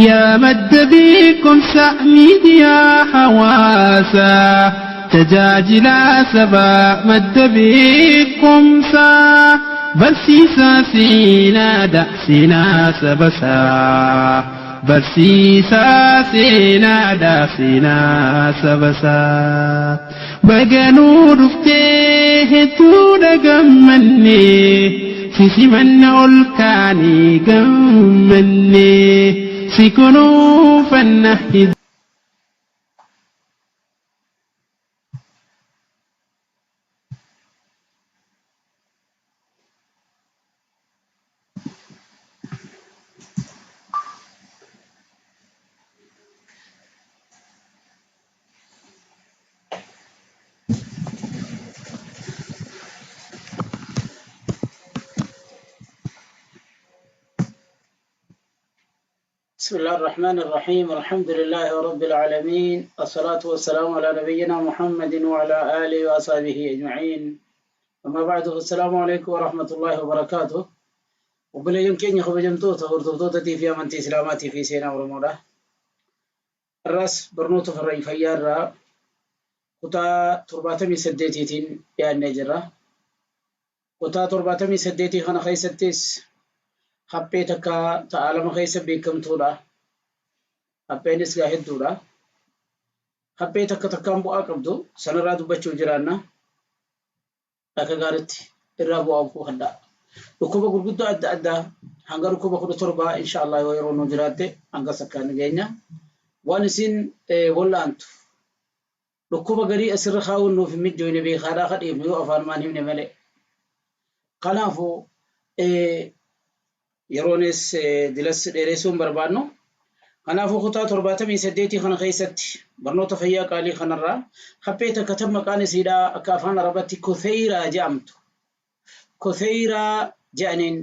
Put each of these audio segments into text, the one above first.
Yaa madda beekumsa miidiyaa hawaasaa tajaajilaa sabaa madda beekumsaa barsiisaa seenaadha seenaa sabasaa barsiisaa seenaadha seenaa sabasaa baganuu dhuftee hedduudha gammannee si simanna ol kaanii gammannee si kunuunfanna. بسم الله الرحمن الرحيم، الحمد لله رب العالمين، الصلاة والسلام على نبينا محمد وعلى آله وأصحابه أجمعين. أما بعد، فالسلام عليكم ورحمة الله وبركاته. Obboleeyyan keenya kabajamtoota hordoftoota fi amantii Islaamaatii fi seenaa Oromoodha. Har'as barnoota farra fayyaa irraa kutaa 78tiin dhiyaannee jirra. Kutaa 78 kana keessattis haphee takka ta'a lama keessa beekamtuudha. Hapheenis gaa hedduudha. Haphee takka takkaan bu'aa qabdu sanarraa dubbachuu jiraanna. Akka gaariitti irraa bu'aa buufadhaa. Dhukkuba gurguddoo adda addaa hanga dhukkuba 17 insha Allah yoo yeroo nu jiraatte hanga sakkaan ni geenya. Waan isin wallaantu dhukkuba garii asirra kaa'uun nuuf hin mijjooyne beekaadhaa ka dhiifnu yoo afaanumaan himne malee. Kanaafuu Yeroonis dilas dheeressuu hin barbaannu. Kanaafuu kutaa 78 kana keessatti barnoota fayyaa qaalii kanarraa haphee takka tan maqaan isiidhaa akka afaan Arabatti Kotheyraa je'amtu. Kotheyraa je'aniin.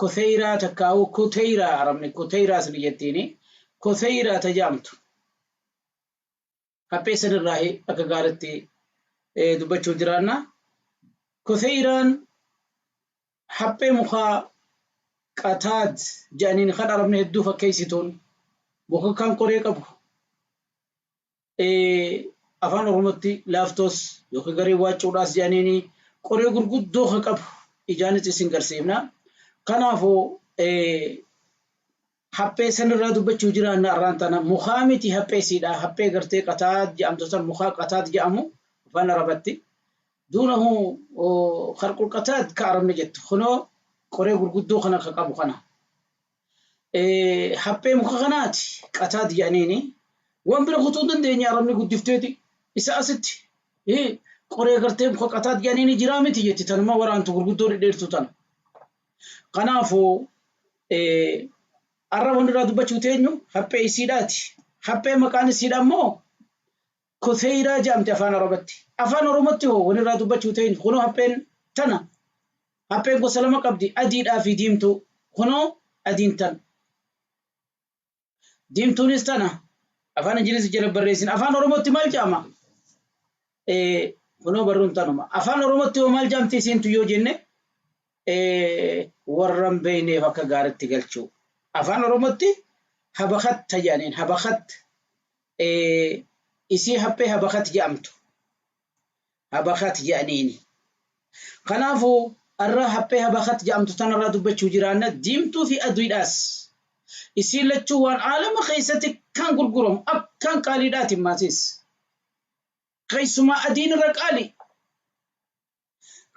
Kotheyraa takkaa'uu Kuteyraa Arabni Kuteyraas ni jettiini. Kotheyraa ta je'amtu. Haphee sanirraahi akka gaaritti dubbachuu jiraanna. Kotheyraan Haphee mukaa Qataad jedhaniin kan Arabni hedduu fakkeessituun muka kan qoree qabu afaan Oromootti laaftoos yookiin garee waaccuudhaas jedhaniini qoree gurguddoo kan qabu ijaanis isin garsiifna. Kanaafuu haphee sanirraa dubbachuu jiraanna arraan tana mukaa miti haphee siidha haphee gartee qataad jedhamtu san mukaa qataad jedhamu afaan Arabatti Duunahu kharqul qataad ka Arabni jettu kunoo qoree gurguddoo kana ka qabu kana. Haphee muka kanaati qataad jedhaniini waan bira kutuu hin dandeenye Arabni guddifteeti isa asitti qoree gartee muka qataad jedhaniini jiraa miti jetti tanuma waraantu gurguddoo dhedheertuu tana. Kanaafuu arra wanni irraa dubbachuu teenyu haphee isiidhaati. Haphee maqaan isiidha immoo Kotheyraa jedhamti afaan Arabatti. Afaan Oromotti hoo wani irraa dubbachuu teenyu kunoo hapheen tana. Hapheen gosa lama qabdi adiidhaa fi diimtuu. Kunoo adiin tana. Diimtuunis tana. Afaan Ingilizii jala barreessin. Afaan Oromootti maal jedhama? Kunoo barruun tanuma. Afaan Oromootti hoo maal jedhamti isiintu yoo jenne warra hin beekneef akka gaaritti galchuu. Afaan Oromootti habakatta jedhaniin habakatta. Isii haphee habakat jedhamtu. Habakat jedhaniini. Kanaafuu arra haphee habakat jedhamtu tanarraa dubbachuu jiraanna diimtuu fi aduudhaas. Isiin lachuu waan aalama keessatti kan gurguramu akkaan qaaliidhaati maasis. Keessumaa adiin irra qaali.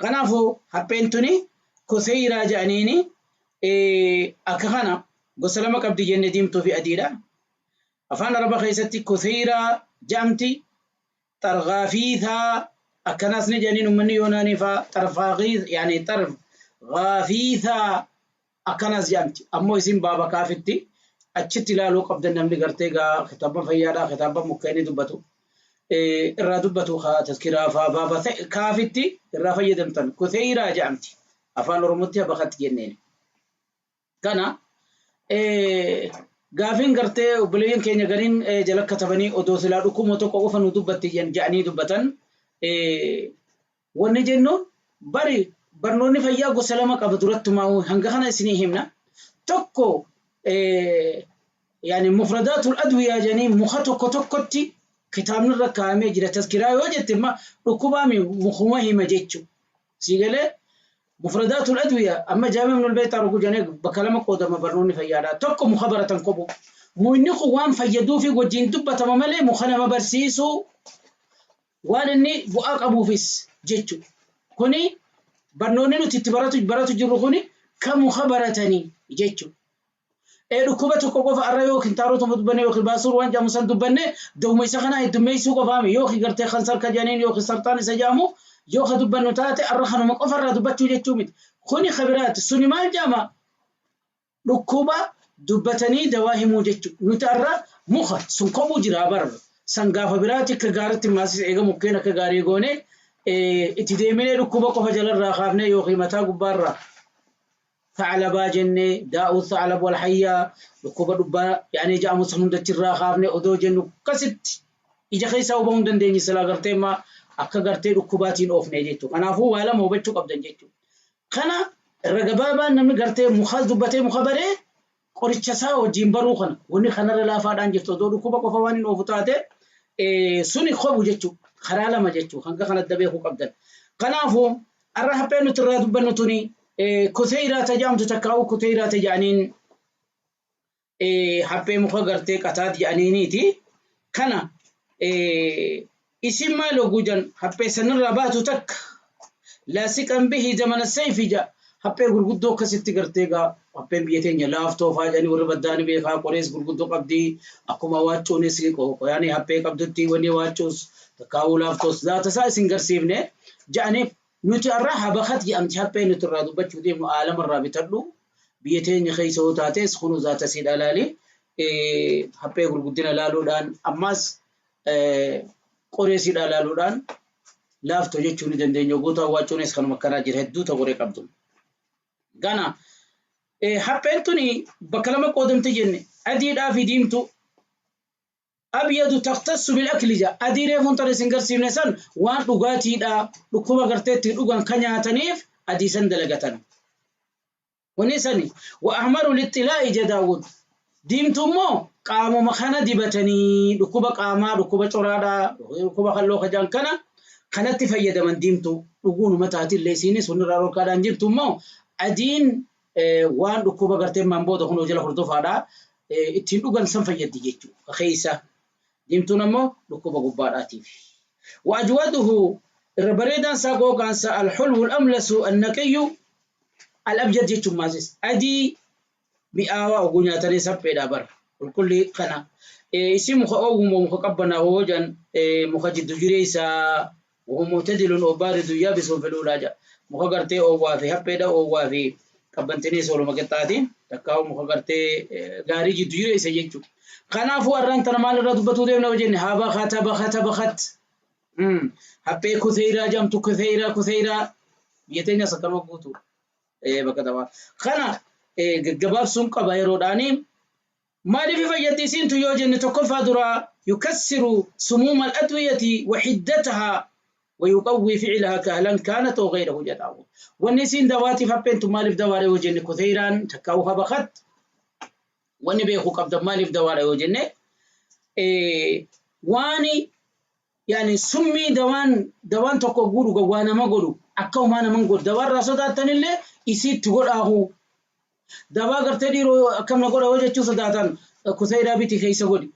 Kanaafuu hapheen tuni kotheyraa jedhaniini akka kana gosa lama qabdi jenne diimtuu fi adiidha. Afaan Araba keessatti kotheyraa jedhamti. Xargaafiithaa akkanaas ni jedhaniin ummanni Yoonaanii faa xarfaaqiis yaani xargaafiithaa akkanaas jedhamti. Ammoo isin baaba kaafitti achitti ilaaluu qabdan namni gartee gaa kitaabban fayyaadhaa kitaabban mukkeenii dubbatu irraa dubbatu ka tazkiraa faa baaba kaafitti irraa fayyadamtan kutheyraa jedhamti. Afaan Oromootti habakatti jenneen. Kana gaafiin gartee obboleeyyan keenya gariin jala katabanii odoo silaa dhukkuma tokko qofa nu dubbatti jedhanii dubbatan Wanni jennu bari barnoonni fayyaa gosa lama qaba durattumaa hanga kana isinii himna. Tokko Yani mufradaatul adwiyaa jedhanii muka tokko tokkotti kitaabni irra kaa'amee jira. Tazkiraa yoo jette imma dhukkubaami mukuma hima jechu. Sii galee mufradaatul adwiyaa amma Jaami ibnul Beeyxaa ruguu jedhanii bakka lama qoodama barnoonni fayyaadha. Tokko muka baratan kobu. Mukni kun waan fayyaduufi wajjin dubbatama malee muka nama barsiisuu waan inni bu'aa qabuufis jechu. Kuni barnoonni nuti itti baratu baratu jirru kuni kan muka baratanii jechu. Ee dhukkuba tokko qofa arra yoo kintaarotuma dubbanne yookiin baasuur waan jedhamu san dubbanne dawuma isa kanaa heddummeessuu qofaami yookiin gartee kansar ka jedhaniin yookiin sarxaan isa jedhamu yoo ka dubbannu taate arra kanuma qofa irraa dubbachuu jechuu miti. Kuni ka biraati. Suni maal jedhama? Dhukkuba dubbatanii dawaa himuu jechu. Nuti arra muka sun kophuu jira bar. San gaafa biraati akka gaaratti maasis eega mukkeen akka gaarii goone itti deeminee dhukkuba qofa jalarraa kaafnee yookiin mataa gubbaarraa Tha'labaa jenne, daa'u tha'lab wal hayyaa, dhukkuba dhubbaa yaani ja'amu san hunda achirraa kaafne odoo jennu akkasitti ija keessaa hubamuu hin dandeenye silaa gartee imma akka gartee dhukkubaatiin oofne jechuudha. Kanaafuu waa lama hubachuu qabdan jechuudha. Kana irra gabaabaan namni gartee muka dubbatee muka baree qoricha isaa wajjin baruu kana wanni kanarra laafaadhaan jirtu odoo dhukkuba qofa waan hin oofu taate suni kobu jechuudha. Karaa lama jechuudha. Hanga kana adda beekuu qabdan. Kanaafuu arra hapheen nuti irraa dubbannu tuni kuteeyraa ta jedhamtu takkaa'uu kuteeyraa ta jedhaniin haphee muka gartee qataat jedhaniiniiti. Kana isin maal hogguu jedhan haphee sanirraa baatu takka laasiqan bihi zamana sayfi jedha haphee gurguddoo akkasitti gartee gaa hapheen biyya teenya laaftoo faa jedhanii warri baddaani beekaa qorees gurguddoo qabdi akkuma waaccuunis yaani haphee qabdutti wanni waaccuus takkaa'uu laaftoos zaata isaa isin garsiifne jedhaniif nuti har'a habakat jedhamti haphee nuti irraa dubbachuu deemnu aalama irraa bitadhu biyya teenya keessa yoo taates kunuu zaata siidhaa laali haphee gurguddina laaluudhaan ammaas qoree siidhaa laaluudhaan laafto jechuu ni dandeenya. Goota waaccuunis kanuma akkanaa jira hedduu ta qoree qabdu. Gana hapheen tuni bakka lama qoodamte jenne adiidhaa fi diimtuu. Abyadu takhtassu bil akli ja adii reefuun tana isin garsiifne san waan dhugaatiidha dhukkuba gartee itti dhugan ka nyaataniif adii san dalagatan. Wani sani wa ahmaru lixxilaa'i ja Daawud diimtuu immoo qaamuma kana dibatanii dhukkuba qaamaa dhukkuba coraadha dhukkuba kalloo kajaan kana kanatti fayyadaman diimtuu dhuguunuma taatillee isiinis wanni irraa dhorkaadhaan jirtu immoo adiin waan dhukkuba gartee maan booda kunoo jala hordofaadha ittiin dhugan san fayyaddi jechuudha keessa diimtuun ammoo dhukkuba gubbaadhaatiif. Wa ajwaduhu irra bareedaan isaa qooqaan isaa alxulwu alamlasu annaqiyyu al-abyad jechuun maasis adii mi'aawaa oguu nyaatanii sapheedha bara qulqullii kana isin muka oowwumoo muka qabbanaa hoo jedhan muka jiddu jireessaa wahu mu'tadilun oo baaridu yaabisuun filuulaa jedha muka gartee oowwaa fi hapheedha oowwaa fi qabbantiniis waluma qixxaati takkaa'u muka gartee gaarii jiddu jireessa jechuudha. Kanaafuu har'aan tana maal irraa dubbatuu deemna yoo jenne habakata bakata bakat haphee kuteeraa jedhamtu kuteeraa kuteeraa biyya teenyas akkanuma guutuudha. Bakka taphaa. Kana gaggabaabsuun qaba yeroodhaani. Maaliif fayyaddi isiin tun yoo jenne tokkoffaa duraa yukassiru sumuuma al-adwiyati wa hiddataha wa yuqawwii fi'laha kahlan kaanat aw ghayrahu jedha. Wanni isiin dawaatiif hapheen tun maaliif dawaadha yoo jenne kuteyraan takkaa'u habakat wanni beekuu qabdan maaliif dawaadha yoo jenne waani yaani summii dawaan dawaan tokko oguu dhugan waa nama godhu akka homaa nama hin godhu dawaarraa sodaattanillee isiitti godhaahu dawaa gartee dhiiroo akkam na godha yoo jechuu sodaatan kuseyraa biti keessa godhi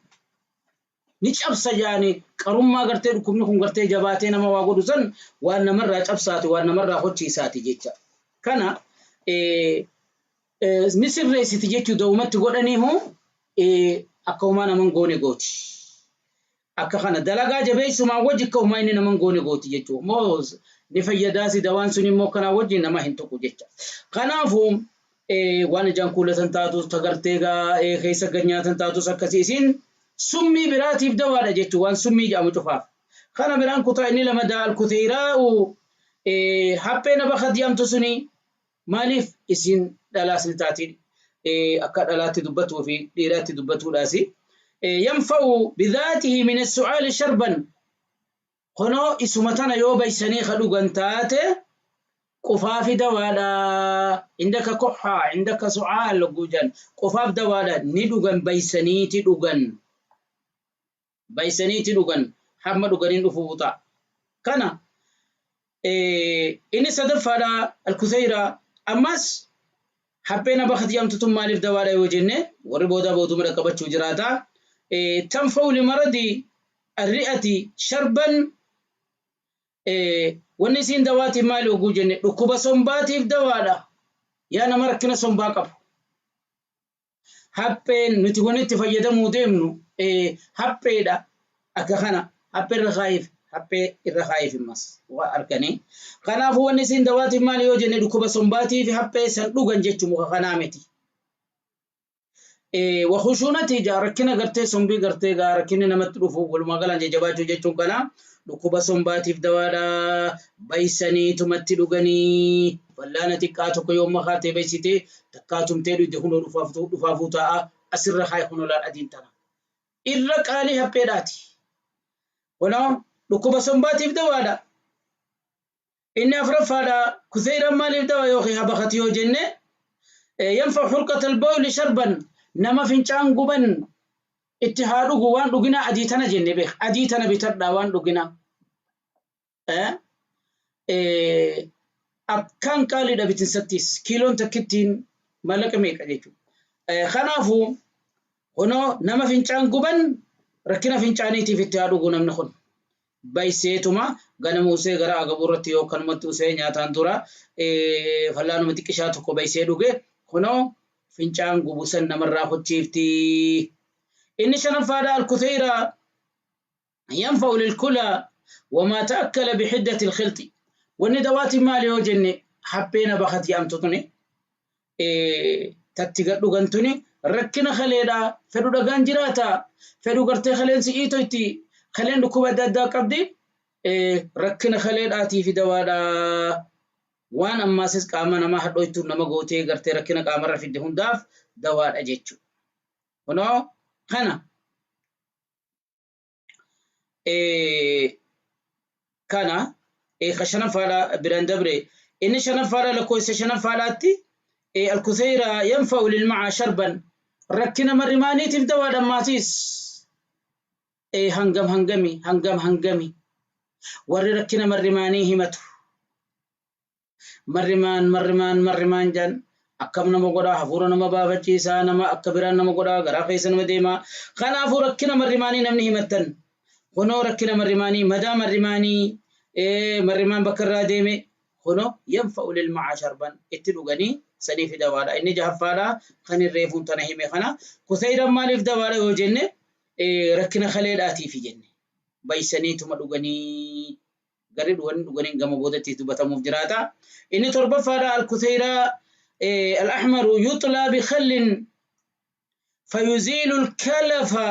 ni cabsa jaani qarummaa gartee dhukkubni kun gartee jabaatee nama waa godhu san waan namarraa cabsaati waan namarraa hochiisaati jecha kana ni sirreessiti jechuu dawumatti godhaniihu akka homaa nama hin goone gooti. Akka kana dalagaa jabeessumaan wajji akka homaa inni nama hin goone gooti jechuudha. Moo ni fayyadaasi dawaan sun immoo kanaa wajji nama hin tuqu jecha. Kanaafuu waan ijaan kuulatan taatus tagartee gaa keessa gad nyaatan taatus akkasii isiin summii biraatiif dawaadha jechuudha waan summii jedhamu cufaaf. Kana biraan kutaa inni lamadaa alkuteeraa'u haphee nama jedhamtu suni maaliif isiin dhalaas ni taati akka dhalaatti dubbatuu fi dhiiraatti dubbatuudhaasi. Yanfa'u bidhaatihi min as-su'aali sharban kunoo isuma tana yoo baysanii ka dhugan taate Qufaafi dawaadha. Indaka koxaa, indaka sucaal gujan. Qufaaf dawaadha. Ni dhugan baysaniiti dhugan. Baysaniiti dhugan. Hamma dhuganiin dhufuu ta'a. Kana inni sadaffaadha alkuseyra. Ammas hapheen abakat jedhamtu tun maaliif dawaadha yoo jenne warri boodaa booduma dhaqqabachuu jiraata. Tanfa'u limaradi arri'ati sharban. Wanni isiin dawaatiif maali oguu jenne dhukkuba sombaatiif dawaadha. Yaa nama rakkina sombaa qabu. Hapheen nuti wanni itti fayyadamuu deemnu hapheedha. Akka kana haphee irra kaa'iif haphee irra kaa'iif immas waa arganii. Kanaafuu wanni isiin dawaatiif maali yoo jenne dhukkuba sombaatiif haphee san dhugan jechuu muka kanaa miti. Wakhushuunati ijaa rakkina gartee sombii gartee gaa rakkinni namatti dhufu walumaa galaan jajjabaachuu jechuun kana dhukkuba sombaatiif dawaadha. Baysaniitumatti dhuganii fallaana xiqqaa tokko yoo makaatee baysitee takkaa tumtee dhugde kunoo dhufaafuu taa'a asirra kaa'i kunoo laal adiin tana. Irra qaalii hapheedhaati. Kunoo dhukkuba sombaatiif dawaadha. Inni afuraffaadha kuseyraan maaliif dawa yookiin habakati yoo jenne yanfa hurqata albawli sharban nama fincaan guban itti haa dhugu waan dhuginaa adii tana jenne beek adii tana bitadhaa waan dhuginaa. Akkaan qaaliidha bitinsattis kiiloon takkittiin maallaqa meeqa jechuudha. Kanaafuu kunoo nama fincaan guban rakkina fincaaniitiif itti haa dhugu namni kun. Bayseetuma ganama usee gara agabuu irratti yoo akkanumatti usee nyaataan dura fallaanuma xiqqishaa tokko baysee dhuge kunoo fincaan gubu san namarraa hochiifti. Inni shanaffaadha alkutheyra yanfa'u lilkula wamaa ta'akkala bihiddati ilkhilxi. Wanni dawaati maali yoo jenne hapheena bakat jedhamtu tuni tatti gad dhugan tuni rakkina kaleedha fedhu dhagaan jiraata fedhu gartee kaleen si'iitoyti kaleen dhukkuba adda addaa qabdi rakkina kaleedhaatii fi dawaadha. Waan ammaasis qaama namaa hadhooytuun nama gootee gartee rakkina qaamarra fidde hundaaf dawaadha jechuudha. Kunoo kana kana ka shanaffaadha biraan dabre inni shanaffaadha lakkoofsa shanaffaadhaatti alkuseyra yanfa'u lilmaca sharban rakkina marrimaaniitiif dawaadha ammaasiis hangam hangami hangam hangami warri rakkina marrimaanii himatu marrimaan marrimaan marrimaan jan akkam nama godhaa hafuura nama baafachiisaa nama akka biraan nama godhaa garaa keessa nama deemaa kanaafuu rakkina marrimaanii namni himattan kunoo rakkina marrimaanii madaa marrimaanii marrimaan bakka irraa deeme kunoo yanfa'u lilmaca sharban itti dhuganii saniif dawaadha. Inni jahaffaadha kan reefuun tana hime kana kuseyran maaliif dawaadha yoo jenne rakkina kaleedhaatiifi jenne baysaniituma dhuganii garri dhuganii dhuganii gama boodatti dubbatamuuf jiraata. Inni torbaffaadha alkuseyraa al-ahmaru yuxlaa bikhallin fayuziilu alkalafa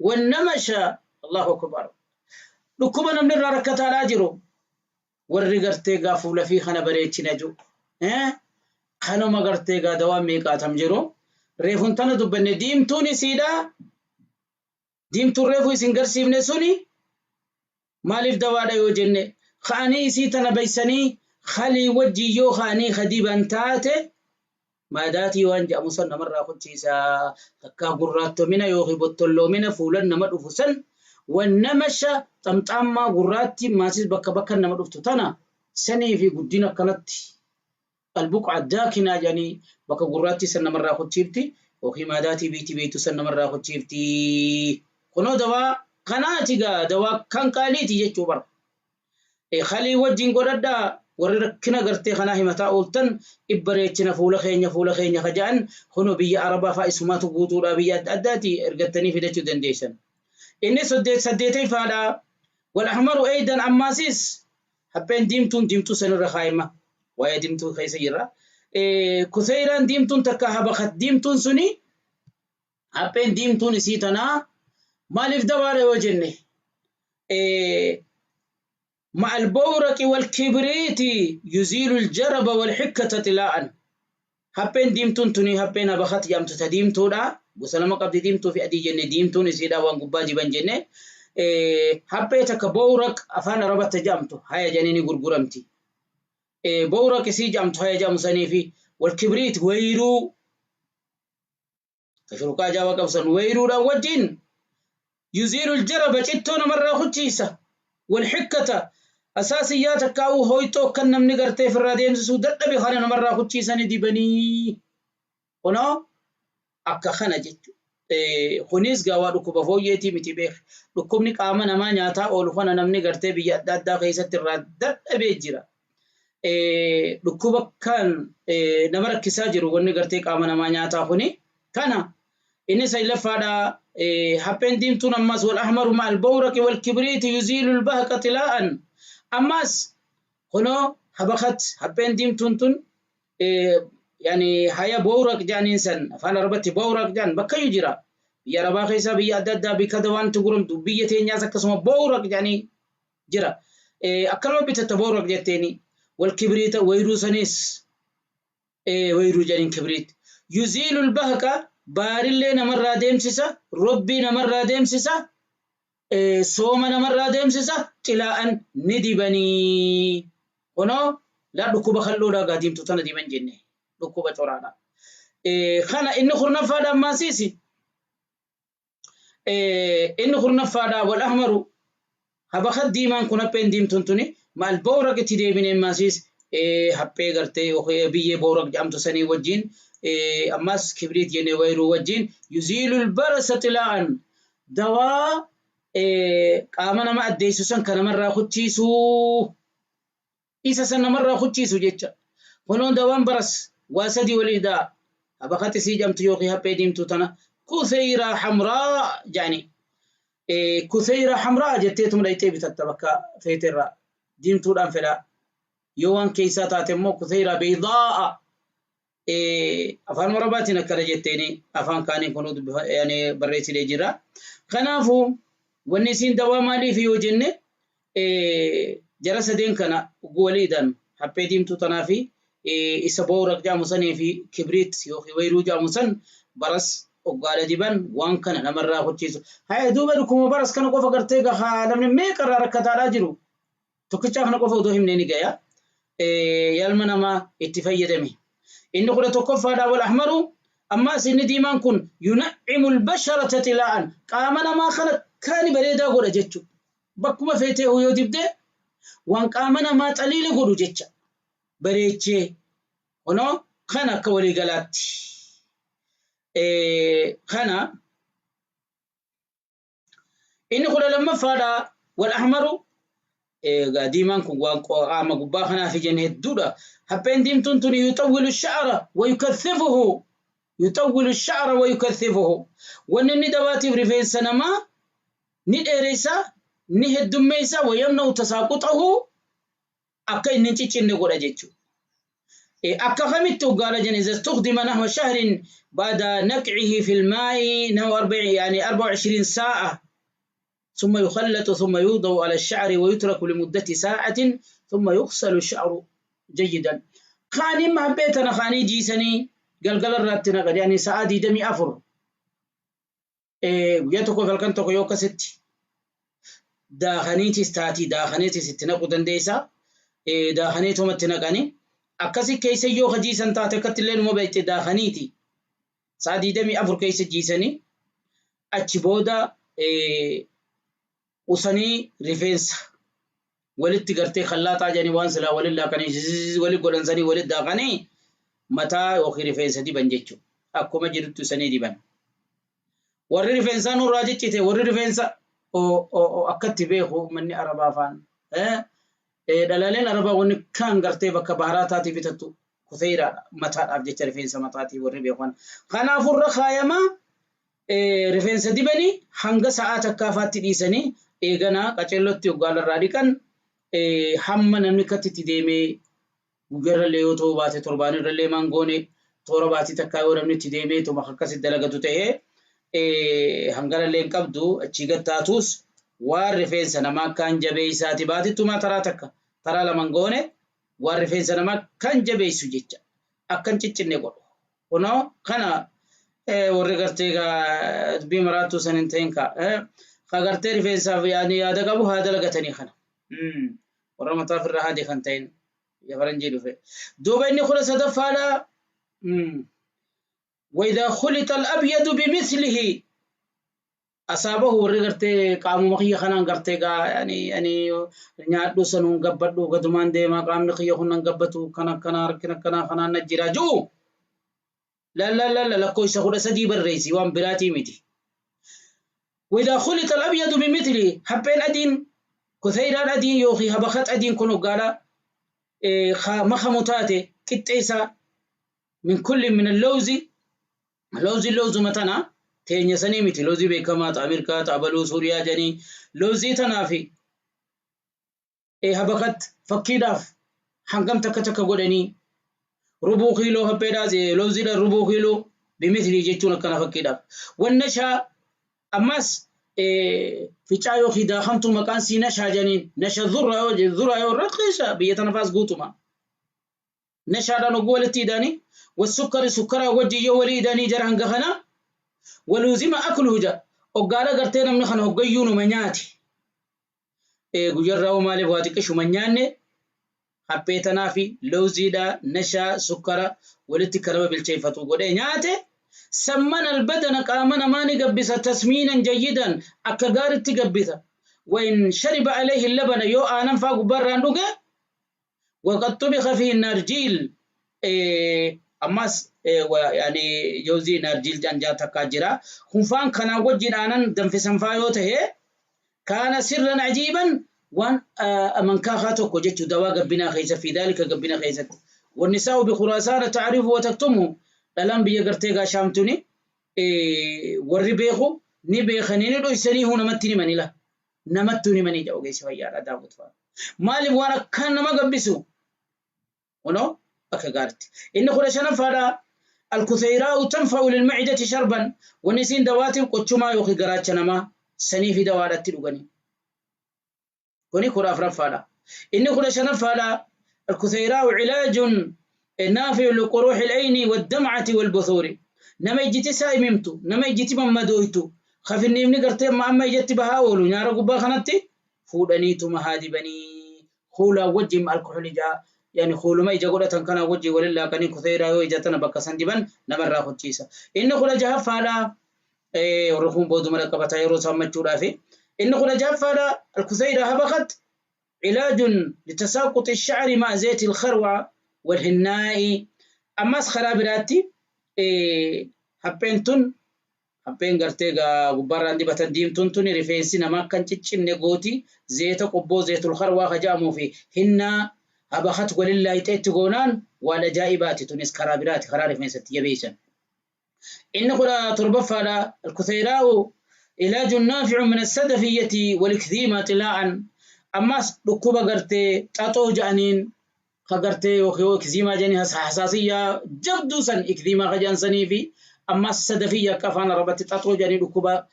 wannamasha. Allahu akbar. Dhukkuba namni irraa rakkataadhaa jiru warri gartee gaa fuula fi kana bareechina jiru. Kanuma gartee gaa dawaan meeqaatam jiru. Reefuun tana dubbanne diimtuun isiidha. Diimtuun reefu isin garsiifne suni maaliif dawaadha yoo jenne ka'anii isii tana baysanii kalii wajjin yoo ka'anii kadiban taate maadaatii waan jedhamu san namarraa kuchiisa takkaa gurraattomina yookiin bottolloomina fuulan nama dhufu san wannamasha xamxaammaa gurraatti maasis bakka bakka nama dhuftu tana sanii fi guddina akkanatti albuqa daakinaa jedhanii bakka gurraatti san namarraa kuchiifti yookiin maadaatii biitii beektu san namarraa kuchiifti. Kunoo dawaa kanaati gaa dawaa kan qaaliiti jechuu bara. Kalii wajjin godhadhaa warri rakkina gartee kanaa himataa ooltan ibbareechina fuula keenya fuula keenya ka jedhan kunoo biyya Arabaa fa'aa isumaatu guutuudha biyya adda addaati ergattanii fidachuu dandeessan. Inni saddeetayfaadha. Wal ahmaru aydan ammaasis hapheen diimtuun diimtuu sanirra kaa'ima. Waa'ee diimtuu keessa jirra. Kuseyraan diimtuun takka habakat diimtuun suni hapheen diimtuun isii tanaa maaliif dawaadha yoo jenne مع البورق والكبريت يزيل الجرب والحكة طلاء. هبين ديمتون توني هبين بخت يامتو تديمتو دا وسلام قبض ديمتو في أدي جنة ديمتون يسيدا وان قباجي بن جنة هبي تك بورق أفان ربط جامتو هيا جنيني غرغرمتي Bowraq isii jedhamtu haya jedhamu sanii fi walkibriit wayruu shuruqaa jaawaa qabu san wayruudhaan wajjin yuziilu aljaraba cittoo namarraa kuchiisa walxikkata asaasiyyaa takkaa'uu hoyxoo kan namni gartee ofirraa deemsisuu dadhabe kana namarraa kuchiisanii dibanii kunoo akka kana jechuudha. Kunis gaawaa dhukkuba fooyyeetii miti beek. Dhukkubni qaama namaa nyaataa oolu kana namni gartee biyya adda addaa keessatti irraa dadhabee jira. Dhukkuba kan nama rakkisaa jiru wanni gartee qaama namaa nyaataa kuni kana inni saglaffaadha. Hapheen diimtuun ammas wal ahmaru ma'al bawraqi wal kibriiti yuziilu albahqa xilaa'an. Ammas kunoo habakat hapheen diimtuun tun yani haya bowraq jedhaniin san afaan arabatti bowraq jedhan bakkayyuu jira. Biyya arabaa keessa biyya adda addaa bikka dawaan itti gurguramu biyya teenyaas akkasuma bowraq jedhanii jira. Akkanuma bitatta bowraq jetteeni wal kibriita wayruu sanis wayruu jedhaniin kibriit. Yuziilu albahqa baarillee namarraa deemsisa, robbii namarraa deemsisa, sooma namarraa deemsisa, xilaa'an ni dibanii. Kunoo laa dhukkuba kalloodhaa gaa diimtuu tana diban jenne dhukkuba coraadha. Kana inni kurnaffaadha ammaasiisi. Inni kurnaffaadha wal ahmaru habakat diimaan kun hapheen diimtuun tuni maal bowraq itti deebine ammaasiis haphee gartee biyyee bowraq jedhamtu sanii wajjin ammas kibriit jennee wayruu wajjin yuziilul barasa xilaa'an dawaa qaama nama addeessu san kan namarraa kuchiisuu isa san namarraa kuchiisu jecha. Kunoon dawaan baras waa sadii walii daa habakati sii jedhamtu yookiin haphee diimtuu tana kutheyraa hamraa jedhani. Kutheyraa hamraa jetteetuma dhayxee bitatta bakka feeterraa diimtuudhaan fedhaa. Yoo waan keessaa taate immoo kutheyraa beeydaa'a afaan arabaatiin akkana jetteeni afaan kaaniin kunuu barreessinee jira. Kanaafuu wanni isiin dawaa maaliif yoo jenne jara sadeen kana waliidhaan haphee diimtuu tanaa fi isa bowraq jedhamu sanii fi kibriit yookiin wayruu jedhamu san baras oggaadha diban waan kana namarraa kuchiisu. Haya duuba dhukkuba baras kana qofa gartee gahaa namni meeqa irraa rakkataadhaa jiru. Tokkichaa kana qofa odoo himnee ni gaya. Yalma namaa itti fayyadame. Inni 11ffaadha wal ahmaru ammas inni diimaan kun yunaccimu albasharata xilaa'an qaama namaa kana kaani bareedaa godha jechuudha. Bakkuma feetee yoo dibde waan qaama namaa xaliila godhu jecha bareechee kunoo kana akka waliigalaatti. Kana inni 12ffaadha wal ahmaru diimaan kun waan qaama gubbaa kanaaf jenne hedduudha. Hapheen diimtuun tun yuxawwilu sha'ra wa yukathifuhu yuxawwilu sha'ra wa yukathifuhu wanni inni dawaatiif rifeensa namaa ni dheeressa ni heddummeessa wa yamna'u tasaaquxahu akka inni hin ciccinne godha jechuudha. Akka kamitti hoggaala jenne iza istukdima nahwa shahrin ba'da naqcihi fi lmaa'i nahwa yani 24 saa'a ثم يخلط ثم يوضع على الشعر ويترك لمدة ساعة ثم يغسل الشعر جيدا. خاني ما بيتنا خاني جيسني قلقل الراتنا قد يعني ساعة دي دمي أفر guyyaa tokko halkan tokko yoo akkasitti daakaniitis taatii daakaniitis itti naquu dandeessa. Daakaniitumatti naqanii akkasi keessa yoo jiisan taate akkatti illee numa beekte daakaniiti. Sa'a 24 keessa jiisanii achi booda usanii rifeensa walitti gartee khallaaxaa jedhanii waan silaa waliin laaqanii walitti godhansanii walitti daakanii mataa yookiin rifeensa diban jechuudha. Akkuma jirutti usanii diban. Warri rifeensaa nurraa ciccite warri rifeensa akkatti beeku manni arabaa afaan. Dhalaaleen arabaa wanni kaan gartee bakka baharaa taatee bitattu kufeeraadha mataadhaaf jecha rifeensa mataatii warri beekan. Kanaafuu irra kaayamaa rifeensa dibanii hanga sa'aa takkaafaatti dhiisanii eeganaa qaceellotti hoggaalarraa dhiqan hamma namni akkatti itti deemee guyyaarrallee yoo ta'u baate torbaanirrallee maangoone toora baatii takkaa yoo namni itti deemee tuma akkasitti dalagatu ta'ee hangarallee hin qabdu achii gad taatus waan rifeensa namaa kan jabeessaati baatittumaa taraa takka taraa laman goone waan rifeensa namaa kan jabeessu jecha akkan ciccinne godhu. Kunoo kana warri gartee dubbii maraattuu san hin ta'in ka gartee rifeensaaf yaada qabu haa dalagatanii kana. Warra mataa ofirraa haadee kan ta'in Biyya faranjii dhufe. Duuba inni 13ffaadha. وإذا خلط الأبيض بمثله أصابه warri gartee qaamuma kiyya kanaan gartee gaa yani nyaadhu sanuun gabbadhu gadumaan deemaa qaamni kiyya kun nan gabbatu kan akkanaa rakkina akkanaa kanaan na jira ji'u. La la la la lakkoofsa 13 barreessi waan biraatii miti. وإذا خلط الأبيض بمثله hapheen adiin kutheyraan adiin yookiin habakat adiin kun hoggaadha makamu taate qixxeessaa من كل من اللوز لوزي لوز متنا teenya sanii miti loozii beekamaa ta Ameerikaa ta abaluu Suuriyaa jedhanii loozii tanaa fi habakat fakkiidhaaf hangam takka takka godhanii rubuu kiiloo hapheedhaas looziidha rubuu kiiloo bimithli jechuun akkana fakkiidhaaf. Wannashaa ammas ficaa yookiin daakamtuu maqaan sii nashaa jedhaniin nasha dhurraa yoo raqiisa biyya tana faas guutuma. Nashaadhaan hogguu walitti hidhanii wassukkari sukkaraa wajjin yoo walii hidhanii jara hanga kanaa waluuzima akluhu jedha hoggaadha gartee namni kana hoggayyuu numa nyaati. Guyyarraa hoo maaliif waa xiqqishuma nyaanne haphee tanaa fi looziidha nashaa sukkara walitti karaba bilcheeffatu godhee nyaate sammana albadana qaama namaa ni gabbisa tasmiinan jayyidan akka gaaritti gabbisa. وإن شرب عليه اللبن يو آنن فاق بران دوغه وقد طبخ فيه النارجيل أماس يعني جوزي نارجيل جانجا تكاجرا خنفان كان وجين آنن دنفسن فايو تهي كان سرا عجيبا وان من كاخاتو كوجتو دوا قبنا خيسة في ذلك قبنا خيسة والنساء بخراسان تعرف وتكتمه لالان بيغرتيغا شامتوني وربيخو نبيخني ندو يسنيه نمتني مني لا نمتني مني جاو جيس فيا داود فا مالي وانا كان نما قبسو ونو أكغارت إن خرشنا فدا الكثيراء تنفع للمعدة شربا ونسين دواتي قچما يوخي غراچنا ما سني في دوارت لغني كوني خراف رفادا إن خرشنا فدا الكثيراء علاج نافع لقروح العين والدمعة والبثور نما يجتي سايممتو نما يجتي ممدويتو خفني من غرتي ما أما يجتي بهاولو نارا غبا خنتي فودنيتو مهادي بني خولا وجم الكحول جا يعني خولو ما يجا غدتن كان وجي ولله كان كثيرا يو يجتنا بكسن دبن نمر خوچيسا إن خلا جهفالا ورخون بودو ملك يرو سمچودا في إن خلا جهفالا الكثيرا هبقت علاج لتساقط الشعر مع زيت الخروع والهناء أماس خرابراتي هبنتون هبين غرتيغا غباران دي بتن ديمتون توني ريفينسي نما كان تشين نغوتي زيت قبو زيت الخروع خجامو في هنا هبخت ولله تيتغونان ولا جائبات تونس خرابرات خرارف من ست يبيسن إن خلا تربفلا الكثيراء علاج نافع من السدفية والكذيمة طلاعا أماس ركوبة غرتي تاتو جانين خغرتي وخيو كذيمة جاني حساسية جبدوسا إكذيمة خجان سنيفي أما السدفية كفانا ربتي تاتو جاني ركوبة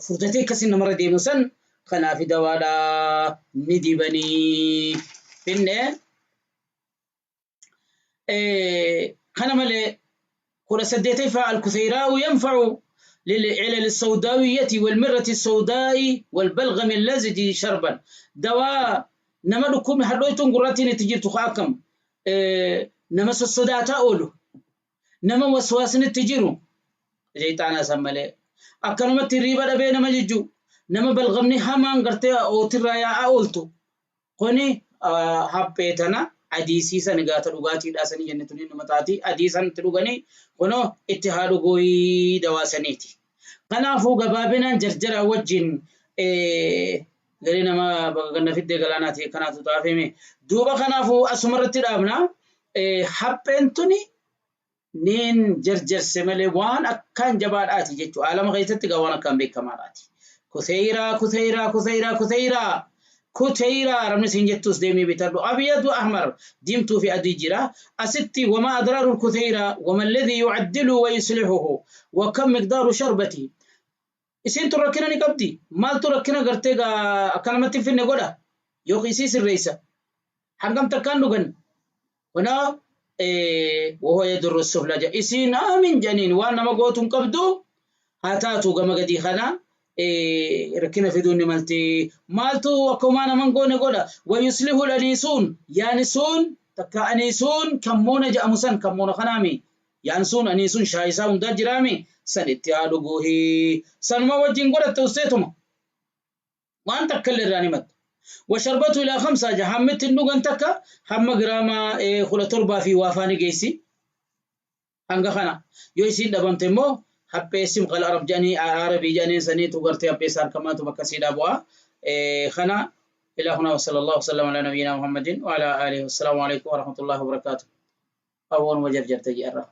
فرتتي كسين مرة ديموسن خنا في دوالا ندبني فإن خنا ملي كل سديتي فالكثيراء ينفع للعلل السوداوية والمرة السوداء والبلغم اللزج شربا دواء نما لكم حلويتون قراتين تجير تخاكم نما السوداء تأولو نما وسواسن تجيرو جيتانا سمالي أكنما تريبا دبي نما جيجو نما بلغمني همان قرتي أو ترايا أولتو قوني هبيتنا أديسي سنغاتا لغاتي داسني جنتوني نمتاتي أديسان تلوغني قونو اتحادو قوي دواسنيتي قنافو قبابنا جرجرا وجن غرينا ما بغنا في الدقلاناتي كناتو طافيمي دوبا خنافو أسمرت الأبنا حبنتوني نين جرجر سمالي وان أكان جبال آتي جيتو عالم غيثت قوانا كان بكمال آتي كثيرا كثيرا كثيرا كثيرا كثيرا رمني سنجتوس ديمي بتربو أبيض وأحمر ديمتو في أدي جرا أستي وما أضرار الكثيرة وما الذي يعدل ويصلحه وكم مقدار شربتي إسين تركنا نقبدي مال تركنا قرتيغا كلمتي في النقودة يوخي سيس الرئيسة حقم تكان لغن هنا وهو يدر السفلجة إسين آمن جنين وانا ما قوتم قبدو هاتاتو قم قدي خنا ركنا في دون مالتي مالتو وكمان من قون قولا ويصلح الأنيسون يانسون Takka aniisuun kammoona jedhamu san kammoona kanaami. Yaansuun aniisuun shaayisaa hundaa jiraami. San itti haa dhuguuhi. Sanuma wajjin godhatte usteetuma. Waan takka illee irraa ni madda. Washarbatu ilaa khamsaa jaha hammitti hin dhugan takka hamma giraama 17 fi waafaa ni geessi. Hanga kana yoo isiin dhabamte immoo haphee simqal arab jedhanii arabii jedhanii saniitu gartee hapheessa harkamaatu bakka siidhaa bu'a. Kana ilaa hunaa wa sallallahu wasallam ala nabiyina Muhammadin wa ala alihi wassalaamu alaikum wa rahmatullahi wa barakaatuh. Awoonuma jarjarte ji'arra.